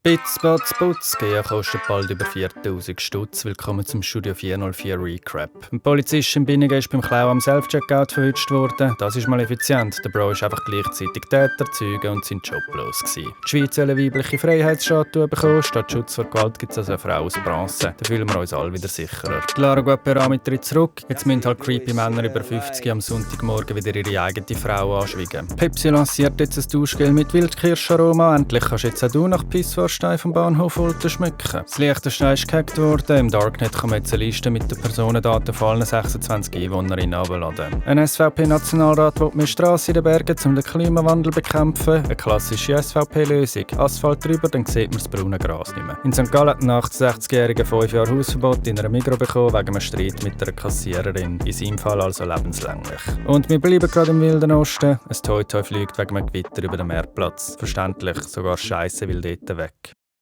Spitz, Batz, Putz, GEA kostet bald über 4'000 Stutz. Willkommen zum Studio 404 Recap. Ein Polizist in Binnigen ist beim Klauen am Self-Checkout verwünscht worden. Das ist mal effizient. Der Bro ist einfach gleichzeitig Täter, Zeuge und sein Job los gewesen. Die Schweiz soll eine weibliche Freiheitsstatue bekommen. Statt Schutz vor Gewalt gibt es also eine Frau aus Bronze. Da fühlen wir uns alle wieder sicherer. Die Lara Guapperami tritt zurück. Jetzt müssen halt creepy Männer über 50 am Sonntagmorgen wieder ihre eigene Frau anschweigen. Pepsi lanciert jetzt ein Duschgel mit Wildkirscharoma. Endlich kannst jetzt auch du nach Pisswurst vom Bahnhof Olten schmücken. Das Liechtenstein ist gehackt worden. Im Darknet kann man jetzt eine Liste mit den Personendaten von allen 26 Einwohnerinnen herunterladen. Ein SVP-Nationalrat will mehr Strasse in den Bergen, um den Klimawandel zu bekämpfen. Eine klassische SVP-Lösung. Asphalt drüber, dann sieht man das braune Gras nicht mehr. In St. Gallen hat ein 68-Jähriger 5 Jahre Hausverbot in einer Migros bekommen wegen einem Streit mit einer Kassiererin. In seinem Fall also lebenslänglich. Und wir bleiben gerade im Wilden Osten. Ein Toy-Toy fliegt wegen einem Gewitter über den Meerplatz. Verständlich, sogar Scheisse will dort weg.